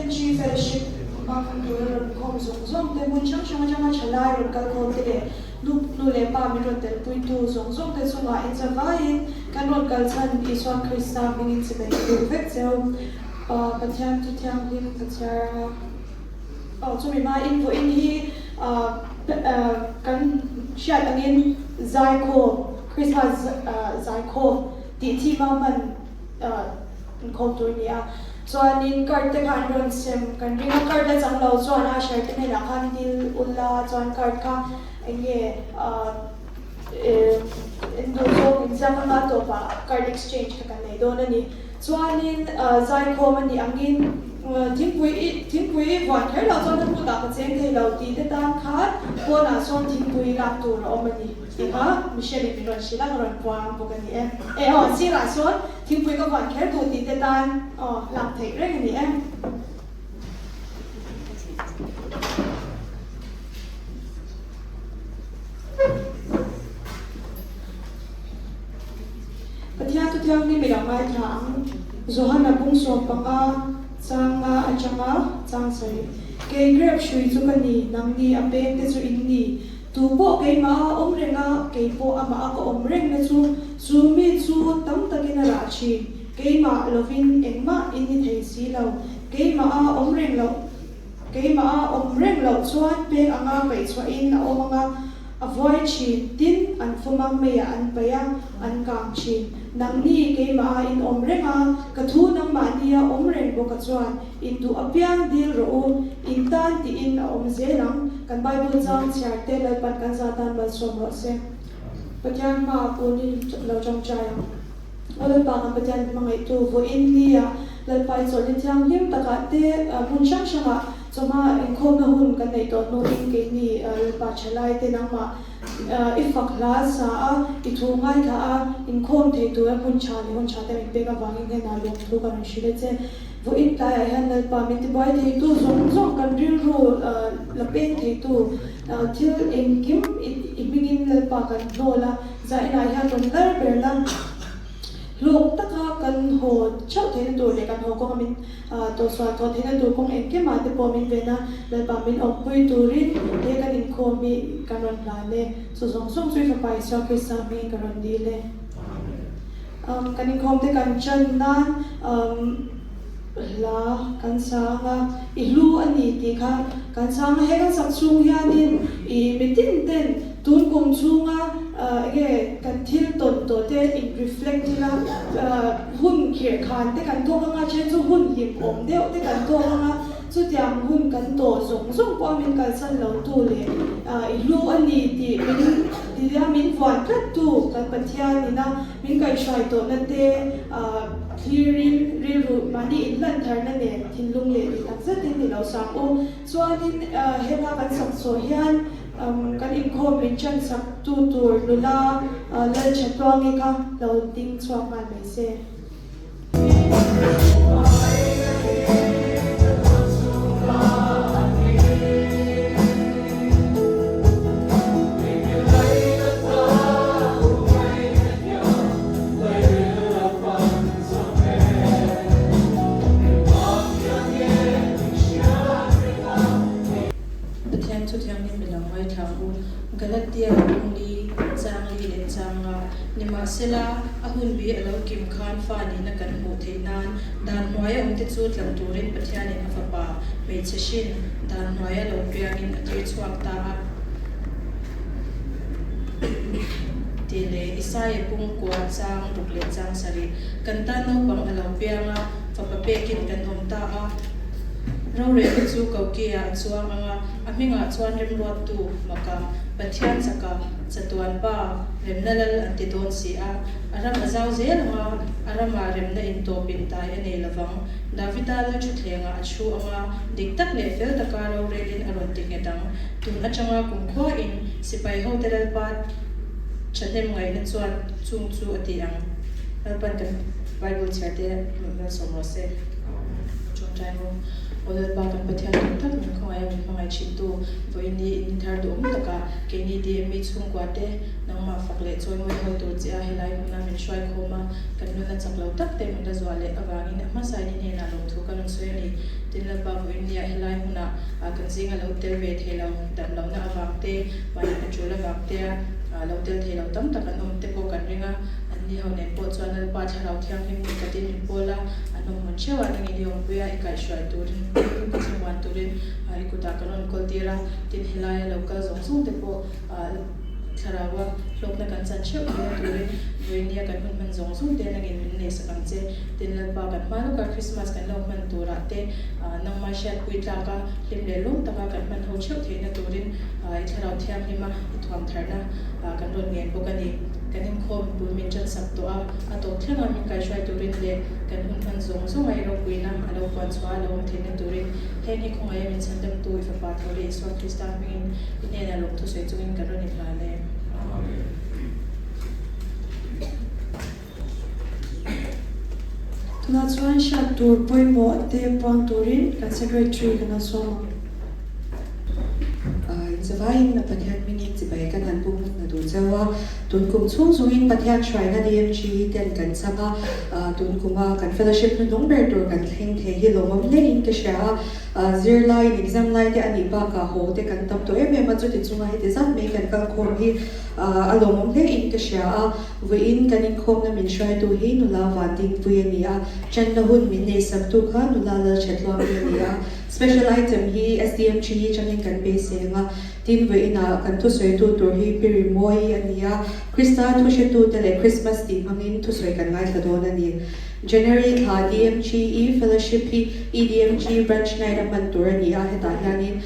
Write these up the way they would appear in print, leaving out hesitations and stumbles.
FNG Fellowship hmang tura rawn khawm zawng zawng te, hmun hrang hrang atanga thalai rawn kal khawm te leh nu nu leh pa min rawn telpuitu zawng zawng te chungah inzavaiin kan rawn kal chhan Isua Krista hmingin chibai ka duh vek cheu. Pathian chu thianghlim ka chhiar anga aw chumi hmain vawiin hi kan hriat angin zaikhawm Christmas zaikhawm tih thim a hman inkhawm tur a ni a. Chuanin card te kha an rawn sem kan ring a, card la chang lo chuan a share te hnenah khan dil ula chuan card kha eng nge en duh zawk inziak anga tawpah card exchange kha kan nei dawn a ni. Chuanin zaikhawm a nih angin thingpui i thingpui i vuan kher loh chuan a hmunah ka cheng thei lo tih te tan khan pawnah sawn thingpui lak tur a awm a ni tih kha Michelle in min rawn hrilh a, ka rawn puang bawk a ni e. E aw sirah sawn thingpui ka vuan kher duh tih te tan aw lak theih reng a ni e. Pathian chu thianghlim i lo ngaithla ang. Johana bung 15 chang nga atanga chang sarih. Kei grep hrui chu ka ni, nangni a peng te chu in ni. Tu pawh keimah a awm reng a, kei pawh amah a ka awm reng na chu, chu mi chu tam takin a rah thin. Keimah lovin engmah in ni thei si lo. Keimah a awm reng loh. Keimah a awm reng loh chuan peng anga paihchhuahin a awm anga a vuai thin, tin an fum a, meiah an paih a, an kang thin. Nangni keimah a in awm reng a, ka thu nangmahnia awm reng bawka chuan in duh apiang dil rawh u, in tan tiin a awm zel ang. Kan Bible chang chhiar te Lalpan kan za tan malsawm rawh se. Pathian hmaah kunin lo tawngtai ang. Aw Lalpa kan Pathian hmangaihtu vawiin nia Lalpa i chawlhni thianghlim takah te hmun hrang hrangah chawhma inkhawmna hun kan neih tawh hnuin keini Lalpa thalai te nangmah i fak hla sa a, i thu ngaithla a, inkhawm thei tura hmun tha leh hun tha te min pek avangin hnenah lawmthu ka rawn hrilh a che. Vawiin tlaiah hian Lalpa min tibuai theitu zawng zawng kan rilru la peng theitu thil engkim i hmingin Lalpa kan hnawl a, Zainah hian rawn lar ber la, hlawk taka kan haw theuh theihna tur leh kan haw kawnga min tawhsual thawh theihna tur kawng engkimah te pawh min ven a, Lalpa min awmpui turin he kan inkhawm hi kan rawn hlan e. Chu zawng zawng chu i Fapa Isua Krista hmingin ka rawn dil e. Kan inkhawm te kan chan nan hla kan sang a, i hlu a ni tih kha kan sang a, he kan sak chhung hianin i mitin ten tun kum chhunga enge kan thil tawn tawh te in reflect ila, hun khirh khan te kan tawk anga, then chu hun hlim awm deuh te kan tawk anga, chutiang hun kan tawh zawng zawng pawh a min kalsan lo tu leh i hlu a ni tih min ti a min vuan tlat tu kan Pathian ina Min kaihhruai tawhna te thlirin rilru mahni inhlan tharna nen thinlung leh tih tak zetin ni lo sang u. Chuanin hela kan sak chhuah hian kan inkhawm min chan sak tu tur nula Lalthatluangi kha lo ding chhuak nghal mai se. Pathian thu thianghlim i lo ngaithla u. Galatia kawngli, changli leh changa. Nimahsela, a hun bi a lo kim khan fa nihna kan hmuh theih nan dan hnuaia awmte chu tlan turin Pathianin a fapa, hmeichhe hrin, dan hnuaia lo piangin a tir chhuak ta a. Tih leh Isaia pungkua chang ruk leh chang sarih, kan tan naupang a lo piang a, fapa pekin kan awm ta a. Rorelna chu Kokia a chuang ang a, a hmingah chuan remruattu maka Pathian chaka chatuan pa remna lal an ti dawn si a, a ram a zau zel ang a, a ramah remna intawpin tai a nei lovang. Davida lal thutthlengah a chhu ang a, dik tak leh fel taka rorelin a rawn ti nghet ang. Tun atanga kumkhuain sipai hote Lalpa thahnem ngaihna chuan chung chu a ti ang. Lalpan kan Bible chhiarte malsawm rawh se. Ṭawngṭai ho. Aw Lalpa kan Pathian tum tak min khawngaih a min hmangaih thintu vawiin ni in thar duhawm takah keini DME chhungkua te nangmah fak leh chawimawi ho tur che a helai hmuna min hruai khawm a kan nuna chak lo tak te min la zuah leh avangin a hmasain i hnenah lawmthu ka rawn sawi a ni. Tin Lalpa vawiin nia helai hmunah kan zinga lo tel ve thei lo dam lohna avang te mahni hna tul avang te a lo tel thei lo tam tak an awm te pawh kan ring a an ni ho nen pawh chuan Lalpa thlarau thianghlim ni katin min pawl a an awm hmun theuh a nangin i awmpui a i kaihhruai turin ka thlamuan turin i kutah kan rawn kawl tir a tin helaia lo kal zawng zawng te pawh Thlaraua hlawkna kan chan theuh theihna turin vawinia kan hun hman zawng zawng te nangin min neihsak ang che. Tin Lalpa kan hma lawka Krismas kan lo hman turah te nangmah hriatpui tlaka hlim leh lawm taka kan hman ho theuh theihna turin i thlarau thianghlima i thuam tharna kan rawn ngen bawk a ni. Kan inkhawm bul min tansak tawh a, a tawp thlenga min kaihruai turin leh kan hun hman zawng zawnga i ropuina a lo puan chhuah a lo awm theihna turin heng hi khawngaih a min chhandamtu i Fapa tho leh Isua Krista hmingin I hnenah lawmthu sawi chungin kan rawn inhlan e. Tunah chuan hriat tur pawimawh te puang turin kan Secretary kan lo sawm ang. Inzavaiin a Pathian hmingin chibai kan han pum hna duh cheu a, tun kum chhung chungin Pathian hruaina DMG ten kan chang a, tun kuma kan fellowship hnuhnung ber tur kan thleng thei hi lawmawm hlein ka hria a. Zirlai in exam lai te a nih bakah haw te kan tam tawh em em a, chuti chunga heti zat mai kan kal khawm hi a lawmawm hle in ka hria a, vawiin kan inkhawmna min hruaitu hi nula Vandingpui a ni a, channa hun min neihsaktu kha nula Lalthatluangte a ni a, special item hi SDMG changin kan beisei ang a, tin vawiinah kan thusawitu tur hi Pi Rimawi a ni a, Krista thuhretute leh Christmas tih hmangin thusawi kan ngaithla dawn a ni. January thla DMGE Fellowship hi EDMG Branch Night a hman tur a ni a, hetah hianin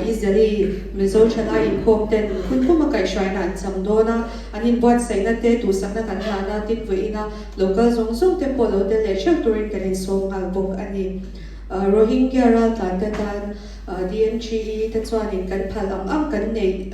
East Delhi Mizo Thalai inkhawm ten hun puma kaihhruaina an cham dawn a, an inbuatsaihna te duhsakna kan hlan a, tin vawiina local zawng zawng te pawh lo tel leh theuh turin kan insawm nghal bawk a ni. Rohingya raltlan te tan DMGE te chuanin kan phal ang ang kan neih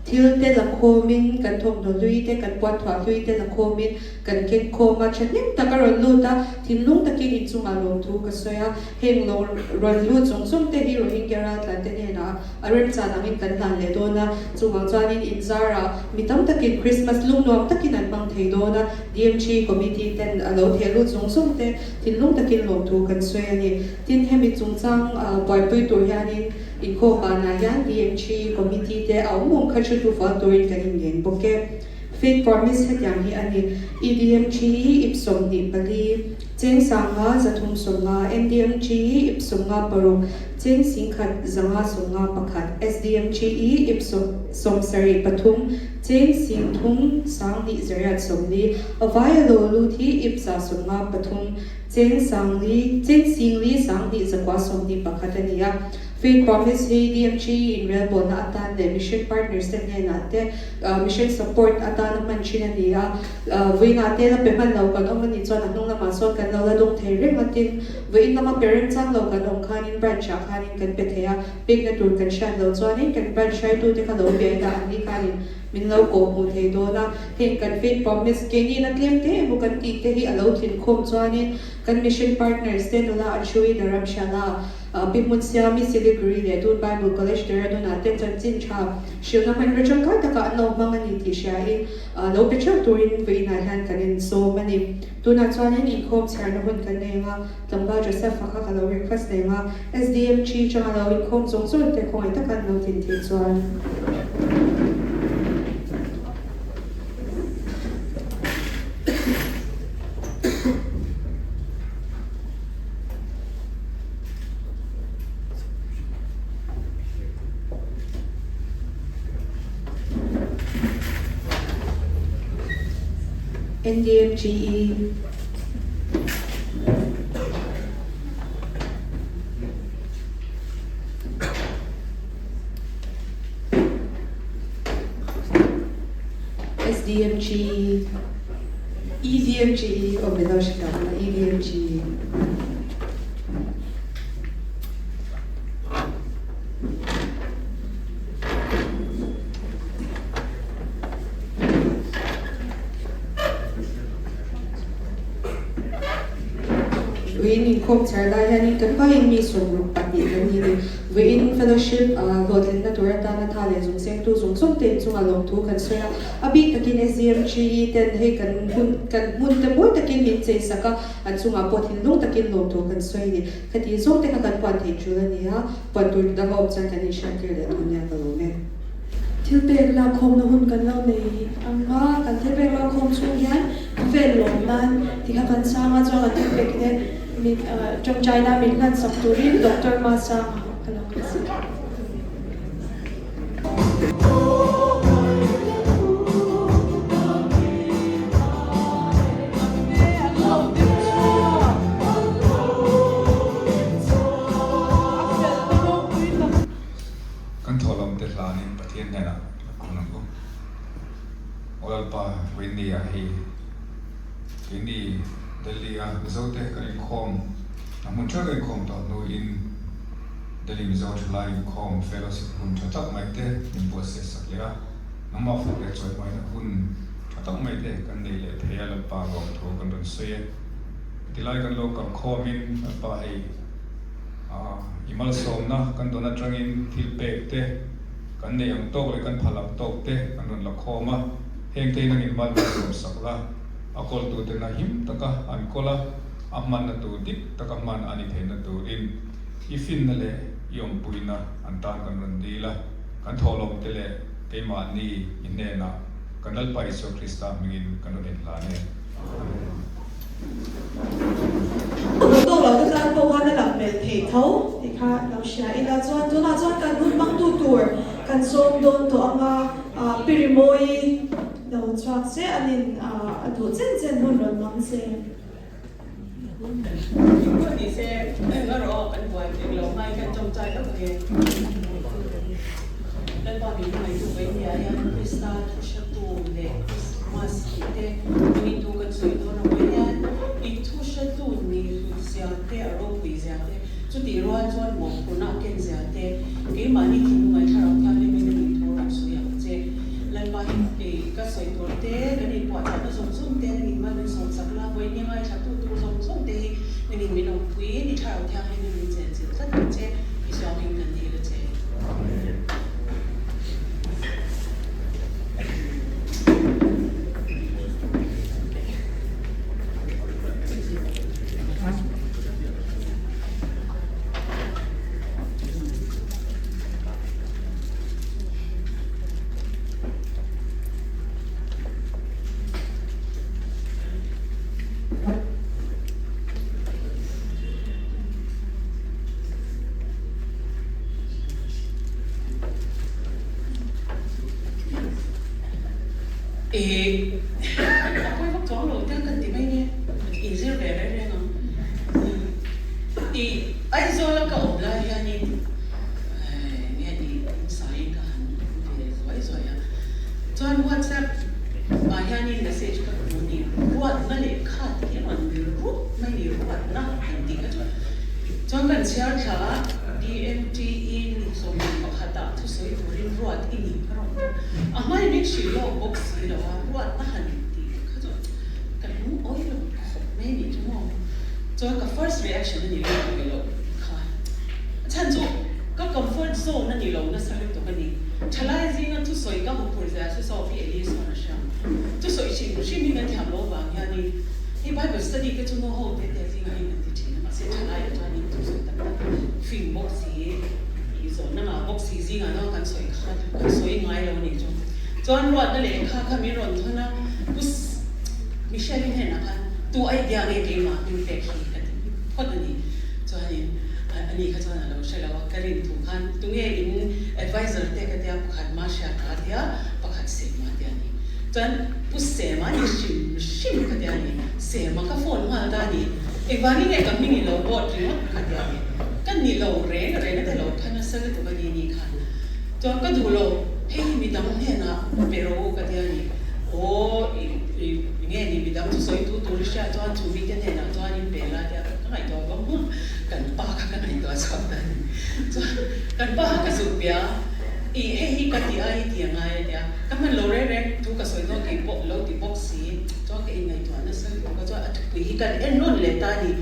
thil te la khawmin kan thawmhnaw hlui te kan puanthuah hlui te la khawmin Kan keng khawm a, thahnem tak a rawn lut a, thinlung takin inchungah lawmthu ka sawi a, heng lo rawn lut zawng zawng te hi Rohingya raltlan te hnenah a remchan angin kan hlan leh dawn a, chuvang chuanin inzarah mi tam takin Christmas lungnuam takin an hmang thei dawn a, DMG Committee ten a lo theh lut zawng zawng te thinlung takin lawmthu kan sawi a ni. Tin, hemi chungchang buaipui tur hianin inkhawm banah hian DMG Committee te a awm awm kha thu thufual turin kan inngen bawk e. Faith Promise hetiang hi a ni, EDMG ip 24, cheng 500 350, NDMG ip 56, cheng 10 551, SDMG ip 73, cheng 30 2 840, a vaia lo lut hi ip 153, cheng 4 cheng 4 2 921 a ni a. Faith Promise hi DMG inrelbawlna atan leh Mission Partners te hnenah te Mission support atana hman thin a ni a, vawiinah te la pe hman lo kan awm a nih chuan a hnung lamah sawn kan lo la dawng thei reng a, tin vawiin lama pe remchang lo kan awm khanin branch ah khanin kan pe thei a, pekna tur kan hriat loh chuanin kan branch hruaitute kha lo biaina an ni khanin min lo kawh hmuh thei dawn a, heng kan faith promise keini na tlem te emaw kan tih te hi a lo thin khawm chuanin kan mission partners te nula a thu in a ramhriala Pi Hmunsiami Siliguri leh Doon Bible College Dehradun-ah te chanchin tha hrilhna hmanraw tangkai takah an lo hmang a ni tih hriain lo pe theuh turin vawiinah hian kan insawm a ni. Tunah chuanin inkhawm chhiarna hun kan nei ang a, tlangval Joseph-a kha ka lo request nei ang a, SDMG changa lo inkhawm zawng zawng te khawngaih taka an lo din theih chuan. NDMGE SDMGE EDMGE aw min lo hre tawh ang EDMGE. Uiin inkhawm char lai hianin kan vaiin mi 62 kan ni ni. Vawiin fellowship hlawhtlinna tur atana tha leh zung sengtu zawng zawng te inchungah lawmthu kan sawi a. A bik takin SDMGE ten hei kan hun kan hmun te mawi takin min chei sak a, an chungah pawh thinlung takin lawmthu kan sawi a ni. Khati zawng te kha kan puan thei tul a ni a, puan tur dang a awm chuan kan inhriattir leh dawn nia ka lawm e. Thilpek lakkhawmna hun kan lo nei ang a, kan thilpek lakkhawm chhung hian khawvel lawm nan ti kha kan sang a, chuan kan thilpek te min tawngtaina min hlansak turin Doctor Masanga ka lo nghahsak. Kan thawhlawm te hlanin Pathian hnenah la kun ang u. Aw Lalpa, Winnie-a hei keini Delhi-a Mizote kan inkhawm, a hmun theuh kan inkhawm tawh hnuin Delhi Mizo thalai inkhawm fellowship hun tha tak mai te min buatsaih sak leh a, nangmah fak leh chawihmaina hun tha tak mai te kan nei leh thei a, Lalpa lawmthu kan rawn sawi e. Tilai kan lo kalkhawmin Lalpa hei. I malsawmna kan dawn atangin thil pek te, kan nei ang tawk leh kan phal ang tawk te kan rawn la khawm a, heng te hian in mal malsawm sak la, a kawltu tena him taka an kawl a, a hmanna tur dik taka hman a ni theihna turin i finna leh i awmpuina an tan kan rawn dil a, kan thawhlawm te leh keimahni i hnenah kan Lalpa Isua Krista hmingin kan rawn inhlan e. Amen. Tawk lo te tan pawh khan a lang hmel thei tho tih kha lo hria ila chuan tunah chuan kan hun hmangtu tur kan sawm dawn tawh ang a, Pi Rimawi lo chhuak se anin a duh chen chen hun rawn hmang se. Engpawh ni se erawh kan buai eng lo hmai hian tawngtai deuh nge. Lalpa min hmangaihtu mai nia hian Krista thuhretu leh Krismas tih te hmangin thu kan sawi dawn ang mai hian i thuhretu ni hlut zia te a ropui zia te chutih rual chuan mawhphurhna a ken zia te keimahni thinlungai thlarau thianghlimin a nih thu rawn sawi ang che. Lalpa hi kei ka sawi tur te kan inpuahchahna zawng zawng te nangin mal min sawmsak la, vawiin ngaithla tu tur zawng zawng te hi nangin min awmpui i thlarau thianghlimin min chenchilh tlat ang che i suangin kan dil a che. Ih, a pawi vak chuang lo te kan ti mai nge, inzir ve reng reng ang. Ih, Aizawl a ka awm lai hianin nge ni insaiin ka han ve zuai zuai a, chuan WhatsApp ah hianin message ka hmu ni, ruatna lehkha tih hi rawn vir rup mai ni, ruatna han tih kha chu. Chuan kan chhiar thla a, DMTE ni 11 ah thusawi turin ruat i ni ka rawn ti. A hmai min hrilh lawk bawk si lo a, ruatna han tih kha chu ka lungawi lo khawp mai ni chu maw. Chuan ka first reaction a ni lungawi loh kha. A chhan chu ka comfort zone a ni lo nasa lutuk a ni. Thalai zinga thusawi ka huphur zia chu Sophie Elise chuan a hria ang. Thusawi hrim hrim hi kan thiam lo vang hianin hei Bible study te chu nu ho te te zingah hian kan ti thin a, mahse thalai ah chuanin thusawi tak tak fing bawk si, ih zawnna ngah bawk si zingah no kan sawi kha kan sawi ngai lo a nih chu. Chuan ruatna lehkha kha min rawn thawn a, Pu Michelle-i hnenah khan tu idea nge keimah hming pek hi ka ti phawt a ni. Chuanin ani kha chuan a lo hre lo a, ka rin thu khan tunge in advisor te ka tia pakhat ma hriat a tia pakhat Sema tia ni. Chuan Pu Sema ni hrim hrim ka tia ni, Sema ka phone nghal ta ni, engvangin nge ka hming i lo vote ringawt ka tia ni, ka ni lo reng reng a ti lo phan nasa lutuk a ni ni khan. Chuan ka duh lo, hei hi midang hnenah pe rawh u ka tia ni, aw i nge ni midang chu sawi tu tur i hriat chuan chu mite hnenah chuan in pe la tia ka ngaihtuah vang vang, kan pa kha ka ngaihtuah chhuak ta ni. Chuan kan pa kha ka zuk bia, i hei hi ka ti a i ti a ngai a tia, ka hman lo reng reng thu ka sawi dawn kei pawh lo ti bawk si, chuan ka inngaihtuah nasa lutuk a, chuan a thupui hi kan en rawn leh ta ni.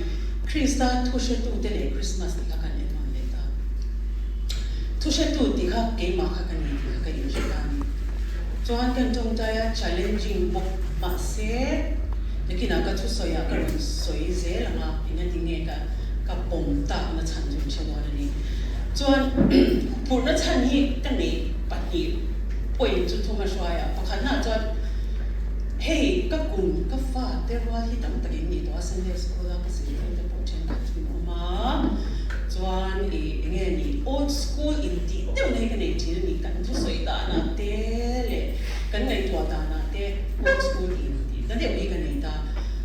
Krista thuhretute leh Krismas tih kha kan en hman leh ta. Thuhretu tih kha keimah kha ka ni tih kha ka inhre ta a ni. Chuan kan tawngtai a challenging bawk mahse nakinah ka thusawiah ka rawn sawi zel ang a, engati nge ka ka pawm takna chhan chu in hre dawn a ni. Chuan phurhna chhan hi ka neih pahnih point chu thuma hruai a, pakhatnaah chuan hei ka kum ka fa te rual hi tam takin nih tawh a Sunday school a ka zirtir te pawh thenkhat chu in awm a, chuan ih enge ni old school intih deuh na hi ka nei thin a ni, kan thusawi danah te leh kan ngaihtuah danah te old school intih na deuh hi ka nei ta.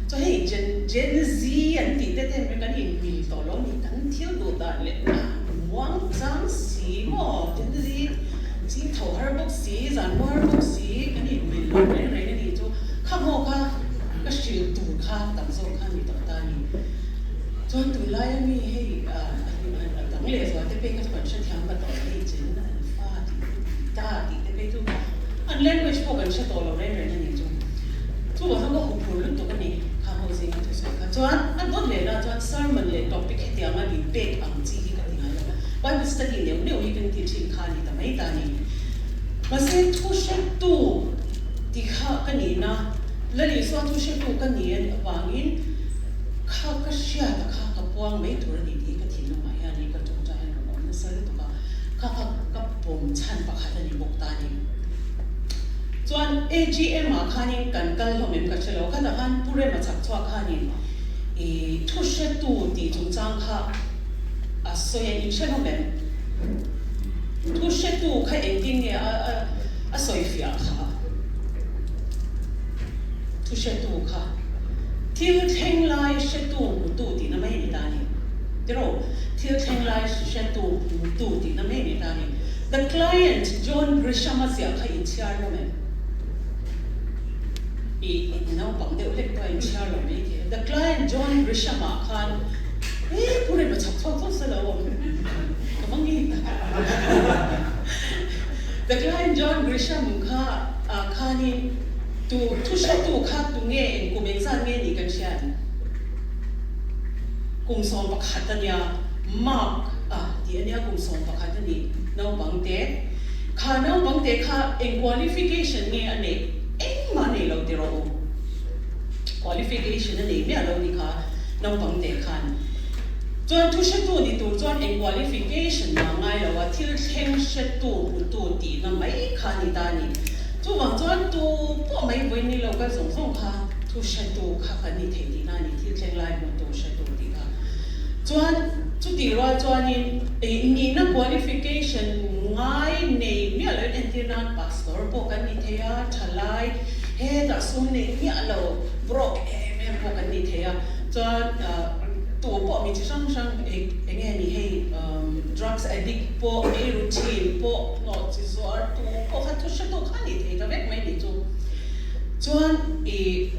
Chuan hei Gen Gen Z an tih te te kan inmil tawh lo a ni, kan thil duh dan leh muang chang si maw Gen Z zing tho har bawk si, zan mu har bawk si kan inmil lo reng reng a ni chu kha maw kha ka hrilh tur kha tam zawk kha ni tawh ta a ni. Chuan tunlai a mi hei a dang leh zual te phei kha chu kan hrethiam ta tawh lo hei Gen Alpha tih te Beta tih te phei chu an language pawh kan hre tawh lo reng reng a ni chu. Chuvang chuan ka huphur lutuk a ni kha ho zinga thusawi kha. Chuan a dawt leh lah chuan sermon leh topic hetianga min pek ang chi hi ka ti ngai lo. Bible study neuh neuh hi kan ti thin kha a ni ta mai ta a ni. Mahse thu hretu ti kha ka nihna, Lal Isua thu hretu ka ni a nih avangin kha ka hriata kha ka puang mai tur a ni tih hi ka thinlungah hian ka tawngtai hian rawn awm nasa lutuk a, kha kha ka pawm chhan pakhat a ni bawk ta a ni. Chuan AGM ah khanin kan kal hlawm em ka hre lo, khatah khan Pu Rema chhak chhuak khanin i thu hretu tih chungchang kha a sawi a, in hre hlawm em? Thu hretu kha engtin nge a a sawi fiah kha? Thu hretu kha thil thleng lai hretu hmutu tihna mai a ni ta a ni. Tiraw? Thil thleng lai hretu hmutu tihna mai a ni ta a ni. The Client, John Grisham a ziah kha in chhiar hlawm em? I in naupang deuh hlek pawh a in chhiar lo mai thei a. The Client, John Grisham ah khan he pu rem a chhak chhuak chauh se lo awm ka va ngi tak. The Client, John Grisham kha ah khanin tu thu hretu kha tunge eng kum engzat nge nih kan hria em? Kum 11 a nia, Mark a tih a nia kum 11 a nih naupang te. Kha naupang te kha eng qualification nge a neih engmah a nei lo ti rawh u. Qualification a nei miah lo ni kha naupang te khan. Chuan thu hretu ni tur chuan eng qualification mah ngai lo a, thil thleng hretu hmutu tihna mai kha a ni ta a ni. Chuvang chuan tu pawh mai vawiin ni lo kal zawng zawng kha thu hretu kha kan ni thei tihna a ni, thil thleng lai hmutu hretu tih kha. Chuan chutih rual chuanin nihna qualification ngai nei miah loin entir nan pastor pawh kan ni thei a, thalai hetah sum nei miah lo broke em em pawh kan ni thei a, chuan tu pawh mi chi hrang hrang eng nge ni hei drugs addict pawh, ei ru thin pawh, hnawh chi zuar tu pawh kha thu hre tu kha ni thei ta vek mai ni chu. Chuan ih.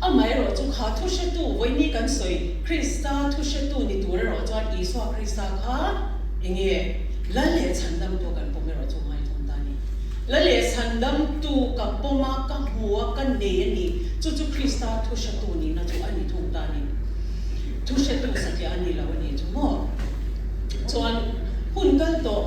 Amaherawh chu kha thu hretu vawiini kan sawi Krista thu hretu ni tur erawh chuan Isua Krista kha eng nge Lal leh Chhandamtu kan pawm erawh chu ngaithawm ta a ni. Lal leh Chhandamtu ka pawm a, ka hmu a, ka nei a ni. Chu chu Krista thu hretu nihna chu a ni thung ta a ni. Thu hretu satliah a ni lo a ni chu maw? Chuan hun kal tawh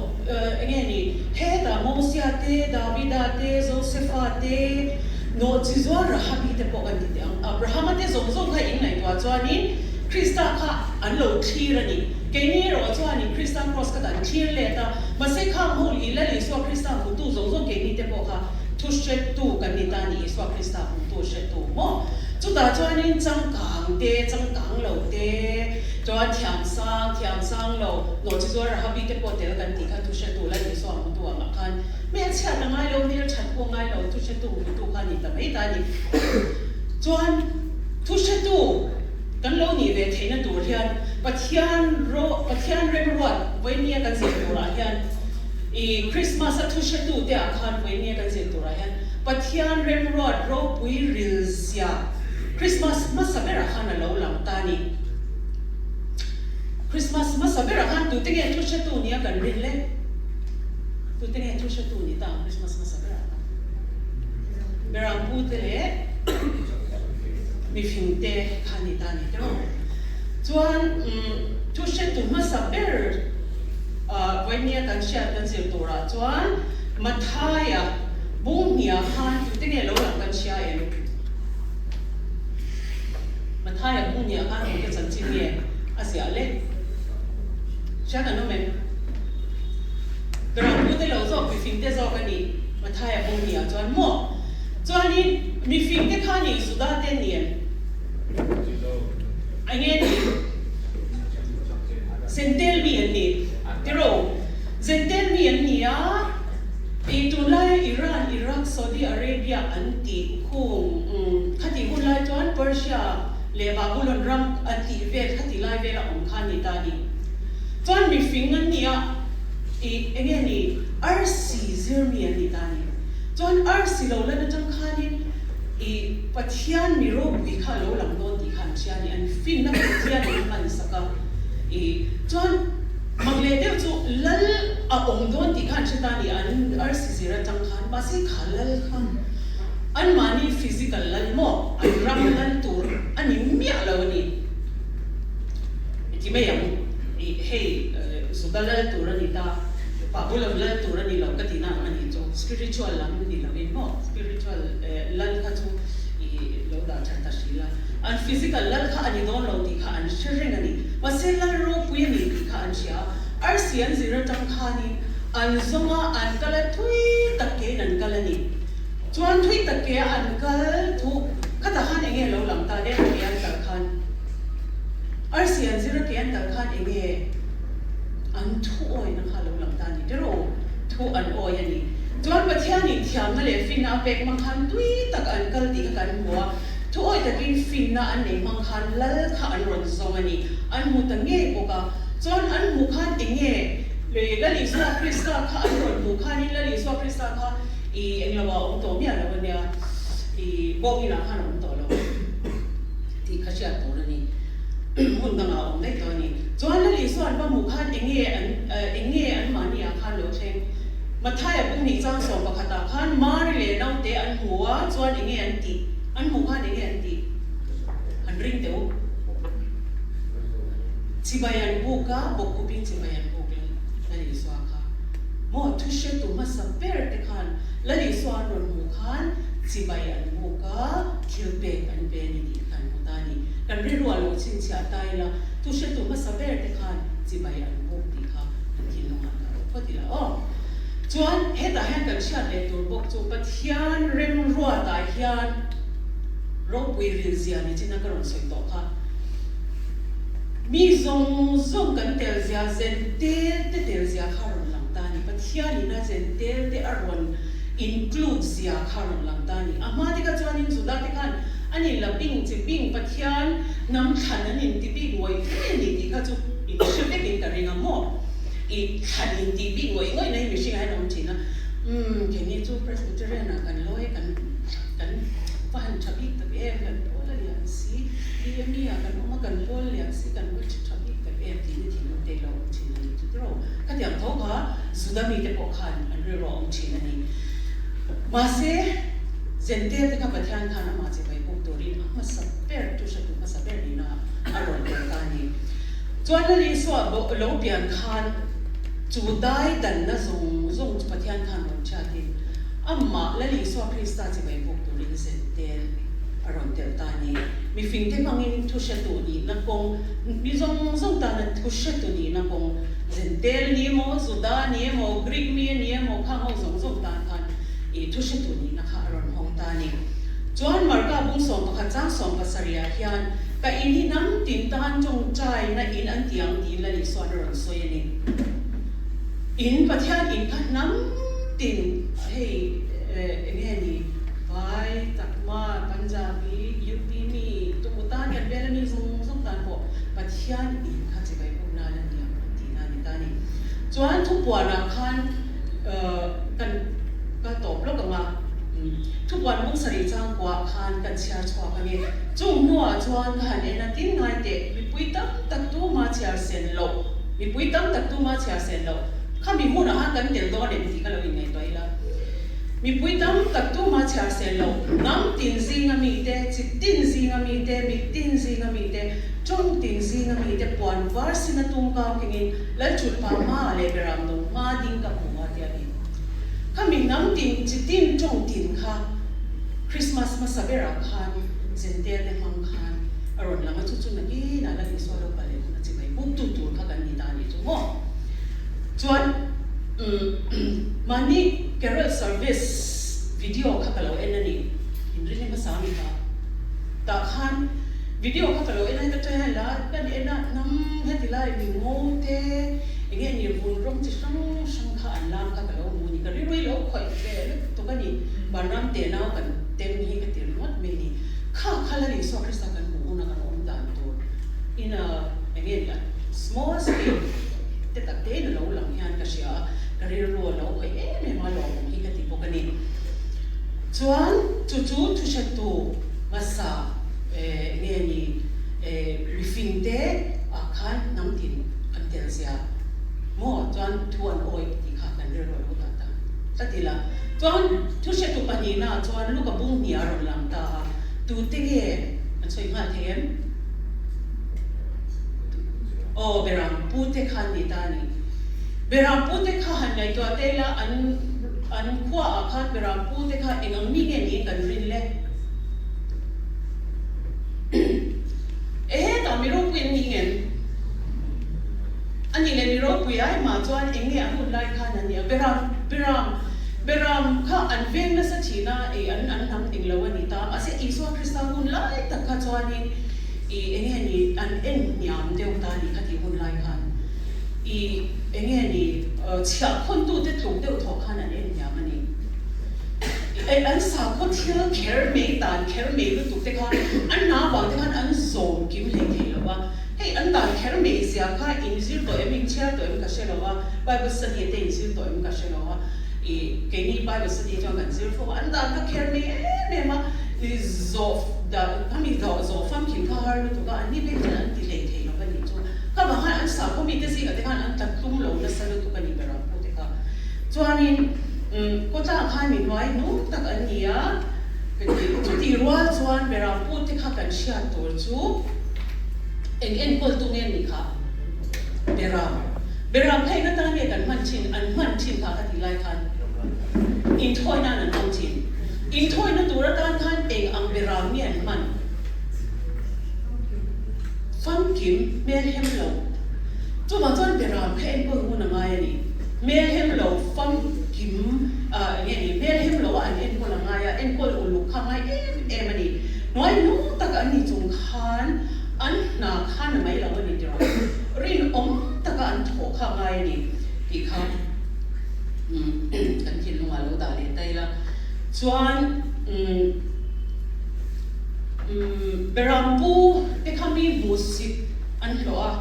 eng nge ni hetah Mosia te, Davida te, Josefa te, Nawhchi zuar Rahabi te pawh kan ti teh ang. Abrahama te zawng zawng kha in ngaihtuah chuanin Krista kha an lo thlir a ni. Keini erawh chuanin Krista Kraws kha kan thlir let a, mahse khang ho i Lal Isua Krista hmutu zawng zawng keini te pawh kha thu hretu kan ni ta a ni, Isua Krista hmutu hretu maw? Chutah chuanin changkang te, changkang lo te, chuan thiam sang, thiam sang lo, nawhchi zuar Rahabi te pawh tel kan tih kha thu hretu Lal Isua hmutu angah khan Hmelchhiat a ngai lo, hmelthat pawh a ngai lo, thuhretu hmutu kha a ni ta mai ta a ni. Chuan thuhretu kan lo nih ve theihna tur hian Pathian ro, Pathian remruat vawinia kan zir turah hian i Krismas a thuhretu te ah khan vawinia kan zir turah hian Pathian remruat ropui rilzia Krismas hmasa berah khan a lo lang ta a ni. Krismas hmasa berah khan tute nge thuhretu nia kan rin le? Tute nge thu hretu ni ta ang Christmas hmasa berah khan? Beram pu te leh mifing te kha ni ta ni tiraw? Chuan thu hretu hmasa ber vawinia kan hriat kan zir turah chuan Mathaia Bunghnia khan tute nge lo lang kan hria em? Mathaia Bunghnia khan tute chanchin nge a ziah le? Hria kan awm em? Gram pute lo zawk mifing te zawk a ni Mathaia Bunghnia chuan maw? Chuanin mifing te kha nih Juda te ni em? Enge ni? Zentel mi an ni. Tiraw? Zentel mi an ni a, i tunlaia Iran, Iraq, Saudi Arabia an tih khung khatih hun lai chuan Persia leh Babulon ram an tih vel khatih lai vela awm kha a ni ta a ni. Chuan mifing an ni a, i enge ni? Arsi zir mi an ni ta a ni. Chuan arsi lo lan atang khanin I Pathian mi ropui kha a lo lang dawn tih kha an hria a ni. An finna Pathian in a hman sak a. I chuan mak leh deuh chu lal a awm dawn tih kha an hre ta a ni. An arsi zir atang khan mahse kha lal kha anmahni physical lal maw an ram lal tur a ni miah lo a ni. I ti mai ang. I hei Juda lal tur a ni ta, Babulon lal tur a ni lo ka tihna ang a ni chu. Spiritual lam ni lovin maw spiritual lal kha chu i lo dah that ta hril a, an physical lal kha a ni dawn lo tih kha an hre reng a ni. Mahse lal ropui a ni tih kha an hria a, arsi an zir atang khanin an zawng a, an kal a thui tak kein an kal a ni. Chuan thui tak ke a an kal thu khatah khan enge lo lang ta le a ke an kal khan arsi an zir a ke an kal khan enge an thu awina kha lo lang ta a ni tiraw? Thu an awi a ni. Chuan Pathianin thiamna leh finna a pek hmang khan tui tak an kal tih kha kan hmu a. Thu awi takin finna an nei hmang khan lal kha an rawn zawng a ni. An hmu ta ngei bawk a. Chuan an hmuh khan eng nge Lal Isua Krista kha an rawn hmuh khanin Lal Isua Krista kha i englo ah a awm tawh miah lo a nia, i bawngin ah khan a awm tawh lo tih kha hriat tur a ni. Hmun dangah a awm daih tawh a ni. Chuan Lal Isua an va hmuh khan eng nge an eng nge anmahni ah khan lo thleng? Mathaia pumhnih chang sawm pakhatah khan Mari leh naute an hmu a, chuan eng nge an tih? An hmuh khan eng nge an tih? An ring teh u. Chibai an buk a, bawkkhupin chibai an buk Lal Isua kha. Maw thu hretu hmasa ber te khan Lal Isua an rawn hmuh khan chibai an buk a, thil pek an pe a ni tih kha an hmu ta a ni. Kan rilru a lo chhinchhiah ta ila, Thu hretu hmasa ber te khan chibai an buk tih kha an thinlungah dah rawh phawt ila aw. Chuan hetah hian kan hriat leh tur bawk chu Pathian remruatah hian ropui rilzia ni chin a ka rawn sawi tawh kha. Mi zawng zawng kan tel zia zen tel te tel zia kha a rawn lang ta a ni. Pathian in a zen tel te a rawn include zia kha a rawn lang ta a ni. A hma te kha chuanin Juda te khan A ni la bing chi bing Pathian hnam thlan an inti bik ngawih ngawih a ni tih kha chu in hre vek in ka ring a maw? I thlan inti bik ngawih ngawih na hi mihring ah hian a awm thin a, umm keini chu Presbyterian ah kan lawi kan kan va han tha bik tak em, kan pawl a lian si, BME ah kan awm a kan pawl lian si kan va tha bik tak em tih ni thinlung te ilo awm thin a ni chu tiraw? Khatiang tho kha Juda mite pawh khan an rilru a awm thin a ni. Mahse. Zentel te kha Pathian khan amah chibai buk turin a hmasa ber, tu hretu hmasa ber nihna a rawn tel ta a ni. Chuan Lal Isua lo pian khan chu dai danna zawng zawng chu Pathian khan rawn hriatin amah Lal Isua Krista chibai buk turin zentel a rawn tel ta a ni. Mifing te hmangin thu hretu nihna kawng, mi zawng zawng tana thu hretu nihna kawng, zentel ni emaw, Juda ni emaw, Greek mi a ni emaw, khang ho zawng zawng tan khan I thu hretu nihna kha a rawn hawng ta a ni. Chuan Marka bung 11 chang 70 ah hian ka in hi hnam tin tan tawngtai na in an ti ang tiin Lal Isuan a rawn sawi a ni. In Pathian in kha hnam tin hei eng nge ni Vai, Chakma, Punjabi, UP mi, tumu tan kan vela mi zawng zawng tan pawh Pathian in kha chibai buk nan a ni ang an tihna a ni ta a ni. Chuan thupuanah khan Kan kal tawp lawk ang a, thupuan bung sarih changkuah khan kan chhiar chhuak ang e. Chung hnuah chuan ka han en a, tin ngai teh, mipui tam tak tuma chhiar sen loh, mipui tam tak tuma chhiar sen loh, khami hunah khan kan tel dawn em tih ka lo inngaihtuah ila. Mipui tam tak tuma chhiar sen loh, hnam tin zinga mite, chi tin zinga mite, mit tin zinga mite. Ṭawng tin zinga mite puan var sina tumkau kengin Lalchutpa hma leh Beram no hma ding ka hmu a ti a ni. Khami hnam tin chi tin ṭawng tin kha Krismas hmasa berah khan Zentel te hmang khan a rawn lang a, chu chu nakin ah Lal Isua lo kal leh hun a chi mai buk tu tur kha kan ni ta a nih chu maw. Chuan mahni carol service video kha ka lo en a ni, inrinni hmasa a mi kha tah khan video kha ka lo en a, heta ṭai hian la kan en a, hnam heti lai mi ngo te eng nge ni vun rawng chi hrang hrang kha an lam kha ka lo hmu a ni, ka rilru hi lo khawih ve lutuk a ni, vanram te nau kan tem hi ka ti ringawt mai a ni, kha kha Lal Isua Krista kan hmuh huna kan awm dan tur in a eng nge ni a small scale te tak te in a lo lang hian ka hria a, ka rilru a lo khawih em em a lawmawm hi ka ti bawk a ni. Chuan chu chu thuhretu hmasa nge ni mifing te ah khan hnam tin an tel zia maw chuan thu an awih tih kha kan rilru a lo dah ta tlat ila. Chuan thuhretu pahnihna ah chuan Luka bung hnih a rawn lang ta a, tute nge an sawi nghal thei em? Aw Beram pute kha an ni ta a ni. Beram pute kha han ngaihtuah te ila an an khua ah khan Beram pute kha eng ang mi nge niin kan rin le? Ehe tah mi ropui an ni ngem? A nih leh mi ropui ai mah chuan eng nge a hun lai khan an nia? Beram Beram Beram kha an veng nasa thin a, ei an an hnam ning lo a ni ta. Mahse Isua Krista hun lai tak kha chuanin i eng nge ni an en hniam deuh ta a ni kha tih hun lai khan i eng nge ni chhiahkhawntute tluk deuh thawh khan an en hniam a ni. An sakhaw thil kher mai dan kher mai lutuk te kha an hna vang te khan an zawm kim hlei thei lo va, hei an dan kher mai zia kha in zir tawh em in chhiar tawh em ka hre lo va, Bible study te in zir tawh em ka hre lo va, i keini Bible study chuan kan zir fo a, an dan kha kher mai em em a, i zawh dan khami zawh zawh famkim kha har lutuk a, an ni phei chuan an ti hlei thei lo va nih chu, kha vang khan an sakhaw mite zingah te khan an tla tlum lo nasa lutuk a ni ber ang pawh te kha chuanin. Kawtlang khan mi hnuai hnung tak an ni a, chuti rual chuan Beram pute kha kan hriat tur chu eng enkawl tu nge ni kha? Beram. Beram kha eng atan nge kan hman thin? An hman thin kha ka tih lai khan inthawi nan an hmang thin. Inthawina tur atan khan eng ang Beram nge an hman? Famkim hmel hem lo. Chuvang chuan Beram kha enkawl hun a ngai a ni. Hmel hem lo famkim eng nge ni, hmel hem lo a an enkawl a ngai a, enkawl uluk kha a ngai em em a ni. Hnuai nung tak an ni chung khan an hna khan a mai lo a ni tiraw, rinawm taka an thawh kha a ngai a ni tih kha kan thinlungah lo dah leh ta ila. Chuan Berampu te kha mi hmuhsit an hlawh a,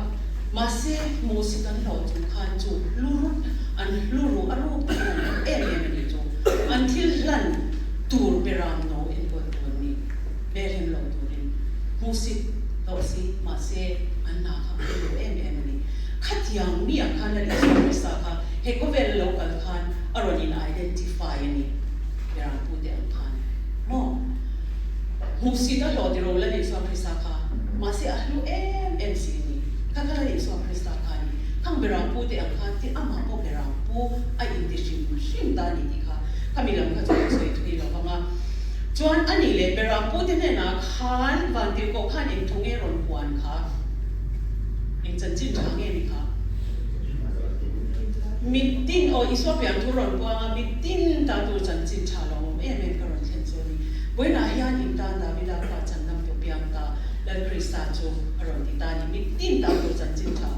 mahse hmuhsit an hlawh chung khan chu hlur an hluru a ruk takin an hmu em em a nih chu. An thil hlan tur beram no enkawl tu an ni, hmelhem lo turin hmuhsit hlawh si, mahse an hna kha a hlu em em a ni. Khatiang mi ah khan Lal Isua Krista kha he khawvel a lo kal khan a rawn in identify a ni, beram pute ang khan maw? Hmuhsit a hlawh tiro Lal Isua Krista kha, mahse a hlu em em si a ni. Kha kha Lal Isua Krista kha a ni. Khang beram pu te ang khan tin amah pawh beram pu a inti hrim hrim ta a ni tih kha khami lam kha chu kan sawi thui lo vang a. Chuan a nih leh beram pu te hnenah khan vantirhkoh khan eng thu nge rawn puan kha? Eng chanchin tha nge ni kha? Mitin, aw Isua pian thu rawn puang a, mitin ta tur chanchin tha lo awm em em ka rawn thlen chu a ni. Vawiinah hian in tan Davida kha chhandam tu piang ta Lal Krista chu a rawn ti ta a ni. Mitin ta tur chanchin tha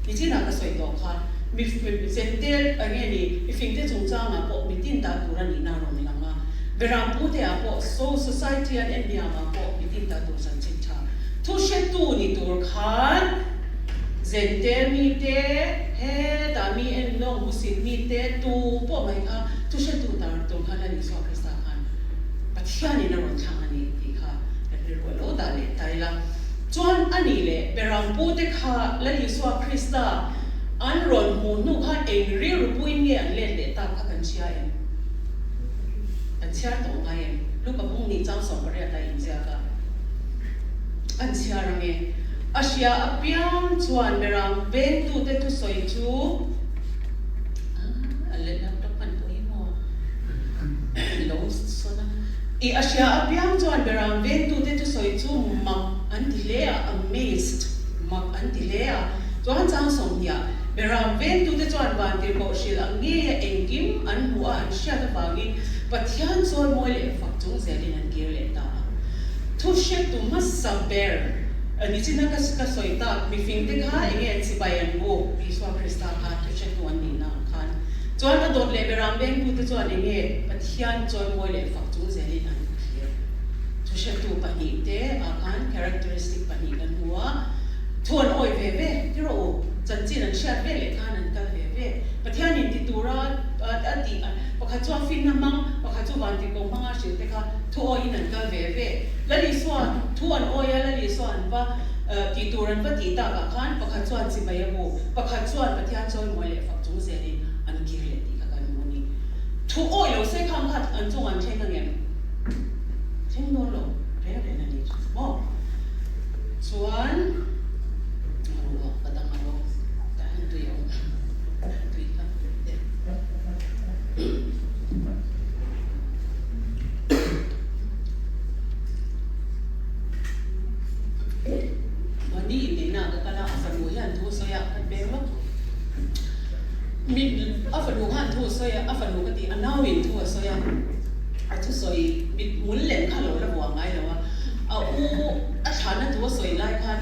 nichinah ka sawi tawh kha mi zentel eng nge ni mifingte chungchangah pawh mitin ta tur a nihna a rawn lang a. Berampu te ah pawh so society an en hniamah pawh mitin ta tur chanchin tha thu hretu ni tur khan zentel mite hetah mi en lawng hmusit mite tu pawh mai kha thu hretu tar tur khan Lal Isua Krista khan Pathianin a rawn thlang a ni tih kha kan rilru a lo dah leh ta ila. Chuan a nih leh Berampu te kha Lal Isua Krista an rawn hmuh hnu khan eng rilru puin nge an let leh tak kha kan hria em? Kan chhiar tawh ngai em? Luka bung nih chang 18 a inziak a, an chhiar ang e. A hria apiang chuan beram vengtute thusawi chu a laptop hman pawh hi maw lo sawn a. I a hria apiang chuan beram vengtute thusawi chu mak an ti hle a, amazed, mak an ti hle a. Chuan chang 20ah beram vengtute chuan vantirhkoh hrilh ang ngeia engkim an hmuh a an hriat avangin Pathian chawimawi leh fak chung zelin an kir leh ta a. Thu hretu hmasa ber nichina ka ka sawi tak mifingte kha enge an chibai an buk Isua Krista kha thu hretu an nihna ang khan chuan a dawt leh beram vengtute chuan enge Pathian chawimawi leh fak chung zelin an thlir. Thu hretu pahnihte ah khan characteristic pahnih kan hmu a, thu an awih ve ve ti rawh u, chanchin an hriat ve leh khan an kal ve ve. Pathian in ti tura a tih pakhat chu a finna hmang, pakhat chu vantirhkoh hmanga hrilh te kha thu awiin an kal ve ve. Lal Isua thu an awi a, Lal Isua an va tih tur an va tih takah khan pakhat chuan chibai a bu, pakhat chuan Pathian chawimawi leh fak chung zelin an kir leh tih kha kan hmu a ni. Thu awi lo se khang kha an chungah an thleng angem? Thleng dawn lo reng reng a ni chu maw? Chuan ruah ka dang a rawh tah hian tui a awm tui kha. Mahni inneihna ka kal a, a fanu hian thu a sawi a, kan peng vak. Mi a fanu khan thu a sawi a, a fanu ka tih a nauin thu a sawi a, a thusawi mithmul lem kha lo la vuah ngai lo a, a u a thlahna thu a sawi lai khan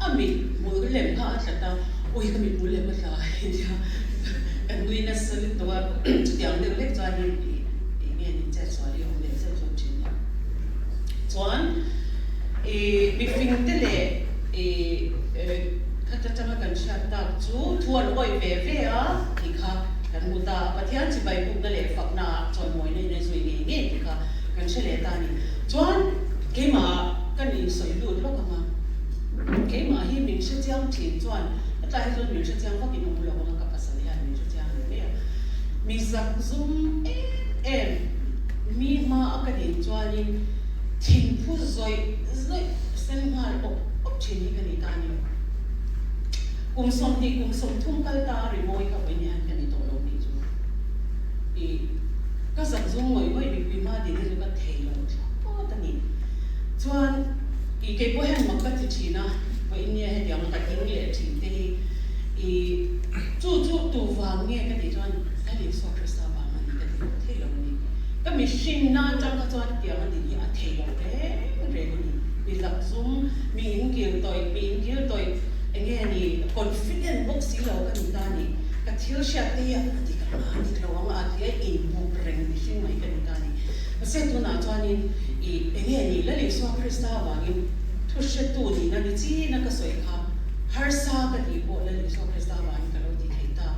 a mithmul lem kha a tlat a, ui ka mithmul lem a tla a nia. Kan nui nasa lutuk a, chutiang deuh lek chuanin ih ih nge ni chet sual hi a awm leh zeuh zeuh thin a. Chuan ih mifing te leh ih khat atanga kan hriat tak chu thu an awih ve ve a tih kha kan hmu ta a, Pathian chibai bukna leh fakna ah chawimawina in a zui ngei ngei tih kha kan hre leh ta a ni. Chuan keimah kan insawi lut lawk ang a, keimah hi min hrechiang thin chuan Hetlai hi chuan min hrechiang vak in awm lo ang a, ka pasal hian min hrechiang ve mai a. Mi zak zum em em, mi hma a ka din chuanin thinphu zawih zawih sen nghal awp awp thin hi ka ni ta a ni. Kum 20 kum 30 kal ta a rimawi kha vawiin hian ka ni tawh lo tih chu i ka zak zum ngawih ngawih mipui hma din hi chu ka thei lo thlawt a ni. Chuan i keipawh hian mak ka ti thin a. Vawiin nge hetiang ka ding leh thin te hi i chu chu tu vang nge ka tih chuan ka Isua Krista vang a ni ka ti lo thei lo a ni. Ka mihring na atang kha chuan tiang a din hi a thei lo reng reng a ni. Mi lakzum, mi inkil tawih, mi inkil tawih eng nge ni confident bawk si lo ka ni ta a ni. Ka thil hriat te hi a dik ang a, a dik lo ang a tia inbuk reng mihring mai ka ni ta a ni. Mahse tunah chuanin i eng nge ni Lal Isua Krista vangin Thu hretu nihna ni china ka sawi kha harsa ka tih pawh Lal Isua Krista vangin ka lo ti thei ta.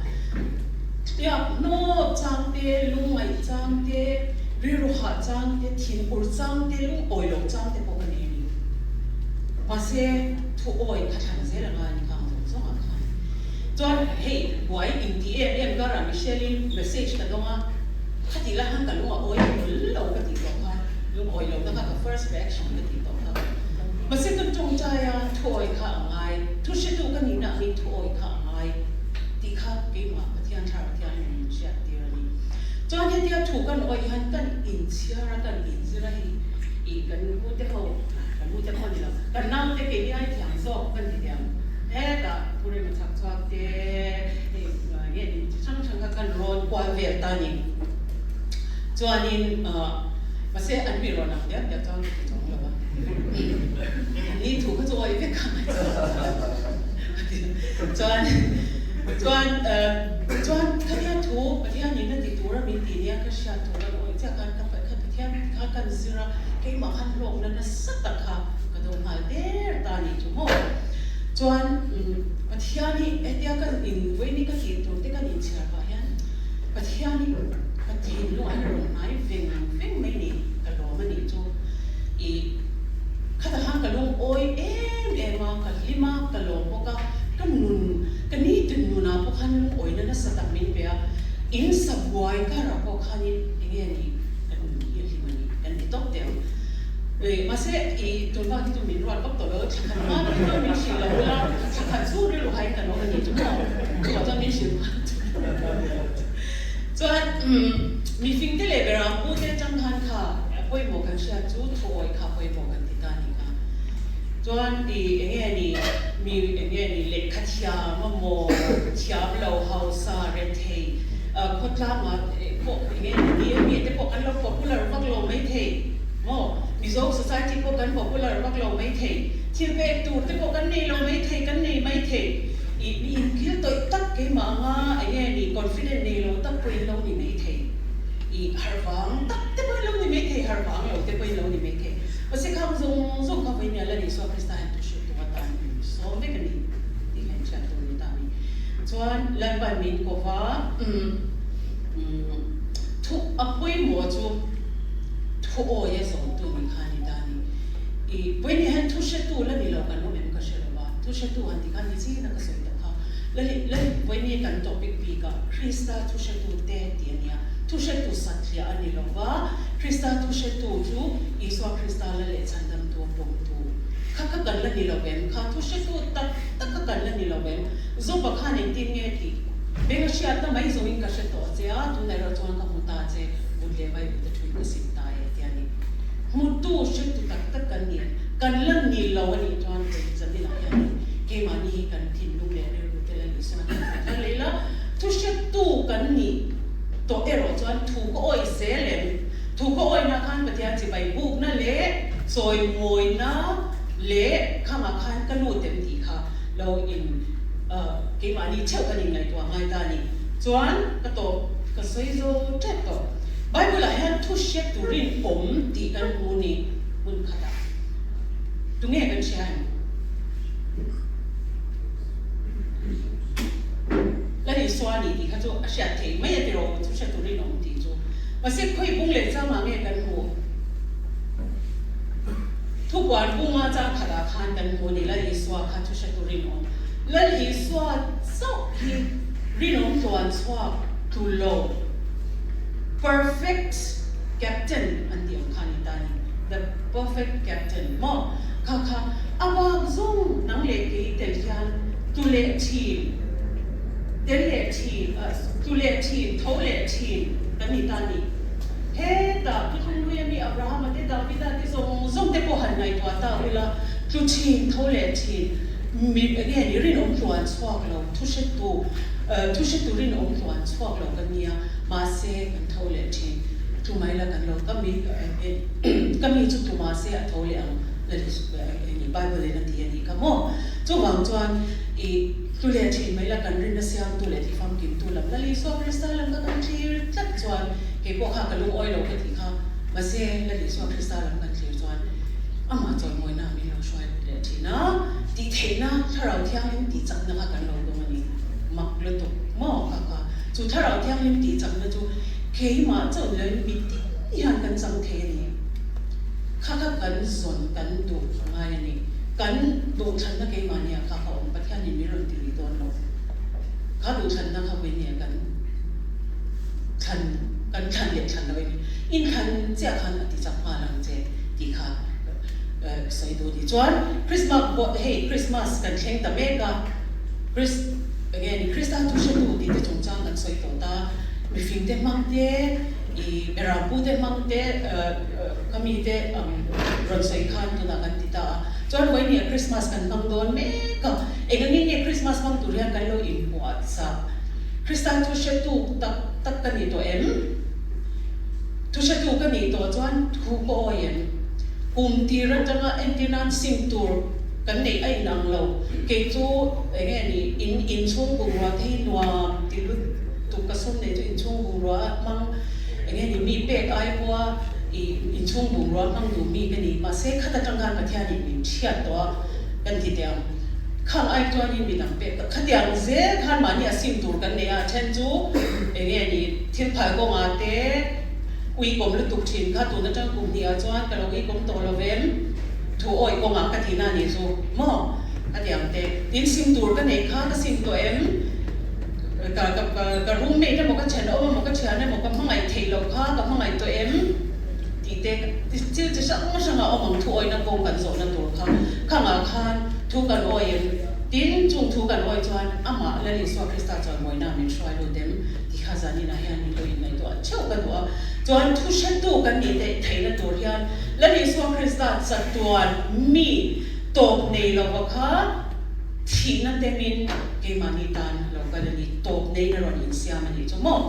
Chutiang hnawt chang te, lungngaih chang te, rilru hah chang te, thinur chang te, lungawi loh chang te pawh ka nei a ni. Mahse, thu awi kha thlan zel a ngai a ni kha ang zawng zawngah khan. Chuan hei buai inti em em karah Michelle-in message ka dawng a, khatih lai khan ka lung a awi hlawl lo ka tih tawh kha, lungawi lohna kha ka first reaction ka tih tawh. Mahse kan tawngtai a, thuawi kha a ngai, thu hretu ka nihna angin thuawi kha a ngai tih kha keimah Pathian Thlarau Thianghlim min hriat tir a ni. Chuan hetia thu kan awih hian kan inchhiar a, kan inzir a hei ih kan ute ho, kan ute pawh ni lo, kan naute keini ai thiam zawk kan ti thiam hetah Thurema chhak chhuak te hei nge ni chi hrang hrang kha kan rawn kual vel ta a ni. Chuanin mahse an mi rawn ang diak diak chuan ka ti chawng lo a, ni thu kha chu awih vek a chuan chuan chuan khania thu Pathianin a ti tura min tih nia ka hriat tur an awih chiah khan ka Pathian kha kan zir a, keimah khan hlawkna nasa tak kha ka do nghal der ta a nih chu maw. Chuan Pathian hi hetia kan in vawiin hi ka tih tur te kan inchhiar pah hian Pathian hi ka thinlung an rawn hnai veng veng mai ni, ka lawm a nih chu. I khatah khan ka lungawi em em a, ka hlim a, ka lawm bawk a, ka nun, ka nitin nunah pawh khan lungawina nasa tak min pe a, in sabuai karah pawh khanin eng nge ni ka nun hi a hlim a ni, kan ti tawp teh ang. Mahse, i tun bak hi chu min ruat vak tawh lo, thla khat hma hi chuan min hrilh lo ula, thla khat chu rilru hain kan awm a ni chu maw? Chuvang chuan min hrilh hma chuan mifing te leh berang pu te atang khan kha pawimawh kan hriat chu thuawi kha pawimawh kan ti ta a ni kha. Chuan i enge ni mi enge ni lehkha thiam a maw, thiam lo hausa rethei khawtlanga pawh enge ni mi te pawh kan lo popular vak lo maithei. Maw? Mizo society pawh kan popular vak lo maithei, thil pek tur te pawh kan nei lo maithei, kan nei maithei. I mi inkil tawih tak keimah anga enge ni confident nei lo tak pawhin lo ni maithei. I harh vang tak te pawhin lo ni maithei, harh vang lo te pawhin lo ni maithei. Mahse khang zawng zawng kha vawiin la Isua Krista hian thu hrilh tum atan min sawm vek a ni tih kha inhriat tur ni ta a ni. Chuan Lalpan min ko va, umm thu a pawimawh chu, Thu awi a zawmtu ni kha ni ta ni. I Vawiin hian thu hretu la ni lo kan awm em ka hre lo va, thu hretu han ti khan ni zin a ka sawi tawh kha. La li la li Vawiin kan topic bik ah Krista thu hretu te tih a nia. Thu hretu satliah a ni lo va, Krista thu hretu chu Isua Krista la leh chhandamtu a pawmtu kha kha kan la ni lo em? Kha thu hretu tak tak kha kan la ni lo em? Zopa khan engtin nge tih beng a hriatna mai zawngin ka hre tawh che a, tunah erawh chuan ka hmu ta che. Vut leh vai vut a thui ka sim ta e tia ni. Hmutu hretu tak tak kan ni. Kan la ni lo a nih chuan kei Jamila hianin keimahni hi kan thinlung leh rilru te la ni sawn kan hre thar leh ila, thu hretu kan nih tawh erawh chuan thu ka awih zel em? Thu ka awihna khan Pathian chibai bukna leh chawimawina leh khangah khan ka lut em tih kha lo in keimahni theuh kan inngaihtuah ngai ta a ni. Chuan ka tawp. Ka sawi zo tep tawh. Bible ah hian thu hriat turin awm tih kan hmu ni hmun khatah. Tunge kan hria em? Lal Isua ni tih kha chu a hriat theih mai a ti rawh thu hriat turin awm tih chu. Mahse khawi bung leh changah nge kan hmu? Thupuan bunga chang khatah khan kan hmu ni Lal Isua kha thu hriat turin awm. Lal Isua chauh hi rinawm tluan chhuak tul lo, perfect captain an tih ang kha a ni ta a ni, the perfect captain maw? Kha kha a bak zawng nang leh kei tel hian tu leh thin, tel leh thin, tu leh thin, tho leh thin kan ni ta a ni. Hetah Thuthlung Hlui ami Abrahama te Davida te zawng zawng te pawh han ngaihtuah ta ula, tlu thin, tho leh thin, mi enge ni rinawm tluan chhuak lo, thu hretu thu hre turin awm tluan chhuak lo kan nia, mahse kan tho leh thin. Thu mai la kan lo ka mi ka mi chu tu mahse a tho leh ang ni Bible in a ti a nih kha maw. Chuvang chuan i thu leh thin mai la kan rinna siamtu leh tifamkimtu lam Lal Isua Krista lam kha kan thlir tlat chuan kei pawh kha ka lungawi lo ka tih kha mahse Lal Isua Krista lam kan thlir chuan amah chawimawina min lo hruai leh thin a, tih theihna Thlarau Thianghlim tih chakna kha kan lo dawng a ni. Mak lutuk maw kha kha. Chu Thlarau Thianghlim tih chakna chu keimah chauh ni loin mi tin hian kan chang thei a ni. Kha kha kan zawn kan duh a ngai a ni. Kan duhthlanna keimahnia kha kha awm Pathianin min rawn ti lui dawn lo. Kha duhthlanna kha vawinia kan thlan kan thlan leh thlan lo a ni. Inthlan chiah khan a ti chak nghal ang che tih kha sawi duh a ni. Chuan Christmas hei Christmas kan thleng ta mek a. Chris, enge ni Krista thu hretu tih te chungchang kan sawi tawh ta, mifing te hmang te, i berampu te hmang te, ka mi te rawn sawi khan tunah kan ti ta a. Chuan vawinia Christmas kan hmang dawn mek a, engangin nge Christmas hmang tur hian kan lo inhmuah chak? Krista thu hretu tak tak ka nih tawh em? Thu hretu ka nih tawh chuan thu ka awi em? Kum tir atanga entir nan sim tur kan neih a inang lo. Kei chu enge ni in inchhung bungrua te hi nuam ti lutuk ka sum nei chu inchhung bungrua a hmang enge ni mi pek ai pawha i inchhung bungrua hmang duh mi ka ni mahse khat atang khan Pathian in min thiat tawh a kan ti teh ang khang ai chuanin mi dang pek tak khatiang zel khan mahni a sim tur kan nei a a then chu enge ni thil phal kawngah te uikawm lutuk thin kha tun atang kum hnih ah chuan ka lo uikawm tawh lo vem thu awi kawngah ka tihna a nih chu. Maw? Ka ti ang teh. Tin, sim tur ka neih kha ka sim tawh em? Ka ka ka ka roommate emaw ka thenawm emaw ka thian emaw ka hmangaih theih loh kha ka hmangaih tawh em? Tih te Thil chi hrang hrang a awm ang thu awihna kawng kan zawhna tur kha. Khangah khan thu kan awi em? Tin, chung thu kan awi chuan amah Lal Isua Krista chuan mawina min hruai lut em? Ti kha zaninah hian min lo inngaihtuah theuh ka duh a. Chuan thu hretu kan nih theih theihna tur hian Lal Isua Krista chatuan mi tawp nei lova kha thihna temin keimahni tan lo kal a ni, tawp neiin a rawn insiam a nih chu maw?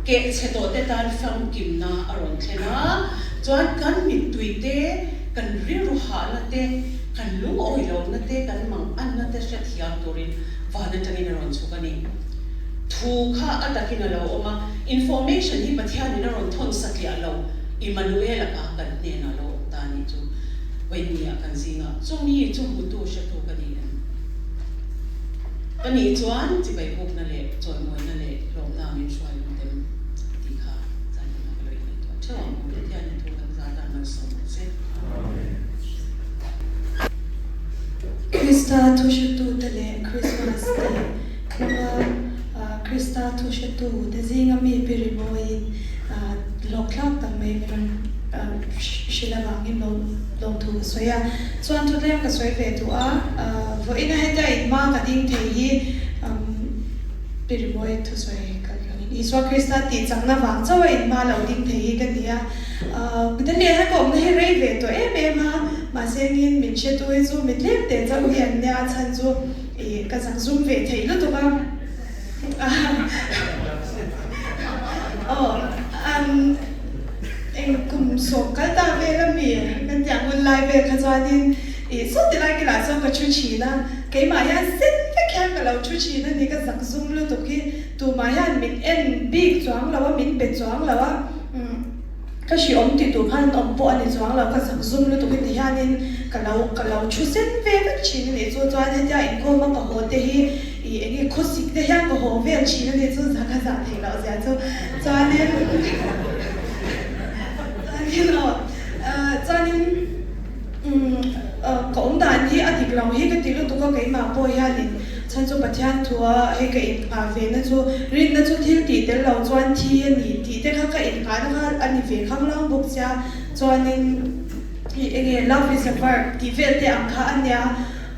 Keh chhe tawh te tan famkimna a rawn thlen a, chuan kan mittui te, kan rilru hahna te, kan lungawi lohna te, kan manganna te hrethiam turin van atangin a rawn chhuk a ni. Thu kha a takin a lo awm a, information hi Pathianin a rawn thawn satliah lo, Immanuela kha kan hnenah a lo awm ta a nih chu. Vawinia kan zingah chumi chu hmutu hretu ka ni em? Ka nih chuan chibai bukna leh chawimawina leh hlawmna min hruai lut em tih kha zanin ah ka lo inngaihtuah theuh ang u. Pathianin thu kan zat a, malsawm ang che. Krista thuhretute leh Krismas te hmanga Krista thuhretute zinga mi pi rimawiin hlawkthlak tak mai min rawn hrilh avangin lawmthu ka sawi a. Chuan thutlem ka sawi ve duh a, vawiina hetia inhma ka ding thei hi pi rimawi thusawi ka hlawhin Isua Krista tih chakna vang chauha inhma lo ding thei hi ka ni a. Daniel hian ka awmna hi rei ve tawh em em a, mahse engin min hretu hi chu mi tlem teh chauh hi an nia, a chhan chu ih ka zak zum ve theih lutuk a. Aw eng kum sawm kal ta vel a mi kan tih ang hun lai vel kha chuanin ih saw ti lai kilah chuan ka thu thin a, keimah hian sen vek hian ka lo thu thin a ni, ka zak zum lutuk hi tumah hian min en bik chuang lo a, min be chuang lo a. Ka hriawm ti tur khan an awm pawh a ni chuang lo, ka zak zum lutuk hi ti hianin ka lo ka lo thu sen ve vek thin a nih chu. Chuan hetia inkhawm a ka haw te hi ih eng nge khawsik te hian ka haw vel thin a nih chu, zak a zah theih loh zia chu. Chuanin chuanin aw chuanin umm ka awm dan hi a dik lo hi ka ti lutuk a keimah pawh hianin. Chhan chu Pathian thua hei ka innghah ve na chu rinna chu thil tih tel lo chuan thi a ni tih te kha ka innghahna kha a ni ve khanglang bawk sia. Chuanin ih enge love is a verb tih vel te ang kha a nia.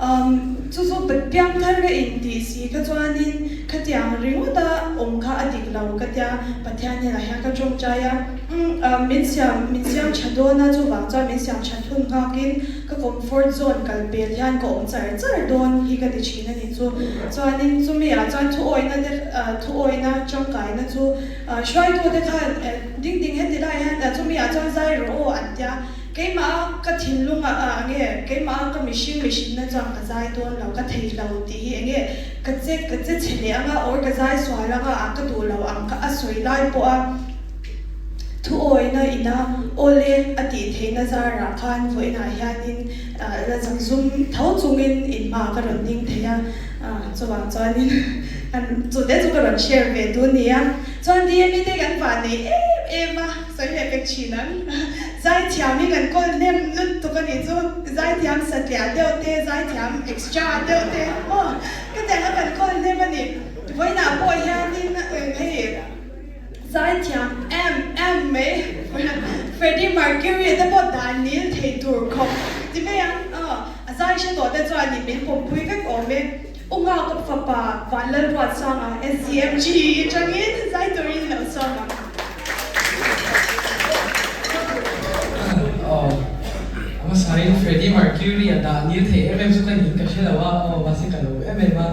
Umm chu chu piangthar ka intih si kha chuanin khatiang ringawta awm kha a dik lo ka tia Pathian hnenah hian ka tawngtai a. Umm min siam min siam tha dawn a chuvang chuan min siam that hun nghakin Ka comfort zone kal pel hian ka awm char char dawn hi ka ti thin a ni chu. Chuanin chumi ah chuan thuawihna te thuawihna tangkaina chu hruaitu te khan ding ding heti lai hian chumi ah chuan zai rawh aw an tia. Keimah a ka thinlung ah enge keimah a ka mihring mihrinna chuan ka zai dawn lo ka thei lo tih hi enge ka che ka che chhe leh anga or ka zai sual anga ah ka duh lo ang ka a sawi lai pawh a. Thuawina ina awle a tih theihna zarah khan vawiinah hianin la zak zum tho chungin inhma ka rawn ding thei a, chuvang chuanin chute chu ka rawn share ve tu nia. Chuan DME te kan vah nei em em a, sawi leh pek thin ang. Zaithiam hi kan kawl hnem lutuk a nih chu, zaithiam satliah deuh te, zaithiam extra deuh te maw ka tiang a kan kawl hnem a ni. Vawiinah pawh hianin hei. Zaithiam em em mai Freddie Mercury te pawh dan nil thei tur khawp ti mai ang aw a zai hre tawh te chuan in min pawmpui vek awm e U Nghak fapa Vanlalruatsanga SCMG atangin zai turin lo sawm ang. Aw a hmasain Freddie Mercury a dah nil thei em em chu ka niin ka hre lo a aw mahse ka lo em em a.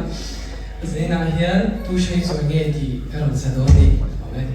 Zainah hian tu hrei chawi nge tih ka rawn sa dawn ni awm e.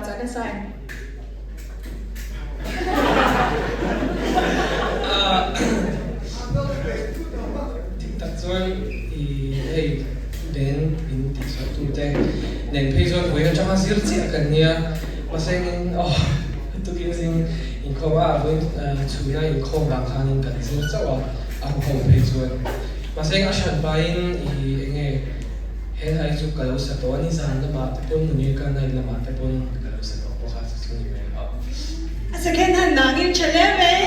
chah nasa em? Dik tak chuan i hei band in tih chhuah tu te nen phei chuan vawiin atanga zir chiah kan nia mahse engin aw tukin zing inkhawm a vawiin chhuna inkhawm vang khanin kan zir chauh a a huho phei chuan mahse eng a hran pahin i enge he hlai chu ka lo sa tawh a ni zan lamah te pawn Munirka night lamah te pawn ka lo sa tawh bawk a chu chu ni mai a. A second hand nangin tha hle mai.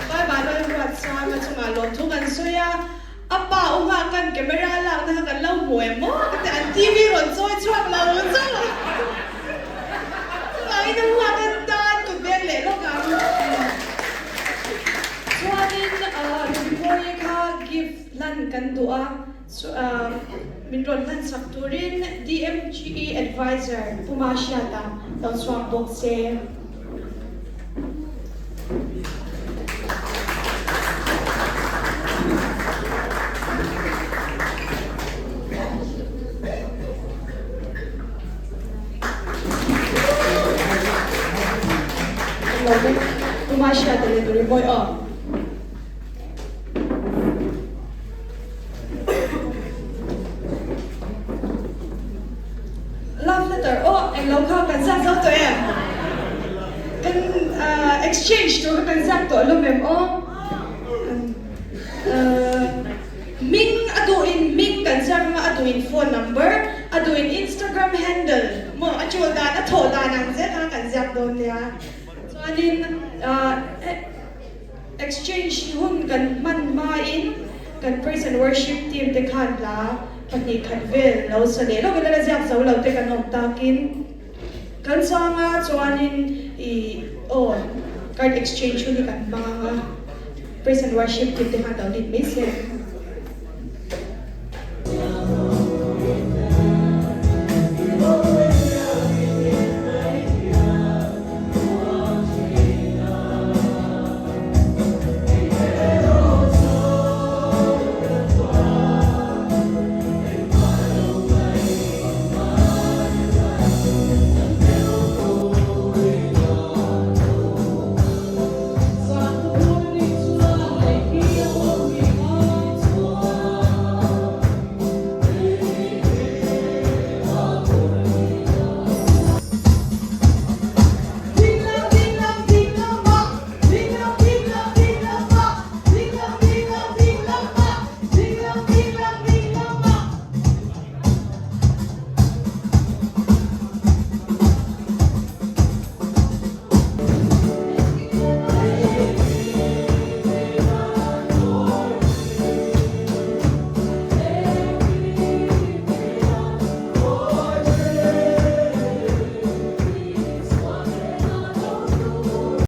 Bye bye bye huat sang a chungah lawmthu kan sawi a, a pa u nghak kan camera lakna kha kan lo hmu em maw ka ti an TV rawn chawi chhuak lo chauh a, chuvangin u nghak an tan kut beng leh lawk ang. Chuanin Ruby kha gift hlan kan duh a. Min rawn hman chak turin DMGE Adviser Pu Mahriata lo chhuak bawk se. Pu Mahriata leh Rimawi aw. Love letter aw englo kha kan ziak zo tawh em? Kan exchange tur kha kan ziak tawh lawm em aw? Hming a duhin hming kan ziak anga a duhin phone number, a duhin Instagram handle maw a tul dan a thawh dan ang zel kha kan ziak dawn nia. Chuanin Exchange hun kan hman hmain kan Praise and Worship team te khan hla pahnih khat vel lo sa leh lawk ila la ziak zo lo te kan awm takin kan chang a, chuanin i aw card exchange hun hi kan hmang ang a, Praise and Worship team te khan lo lead mai se.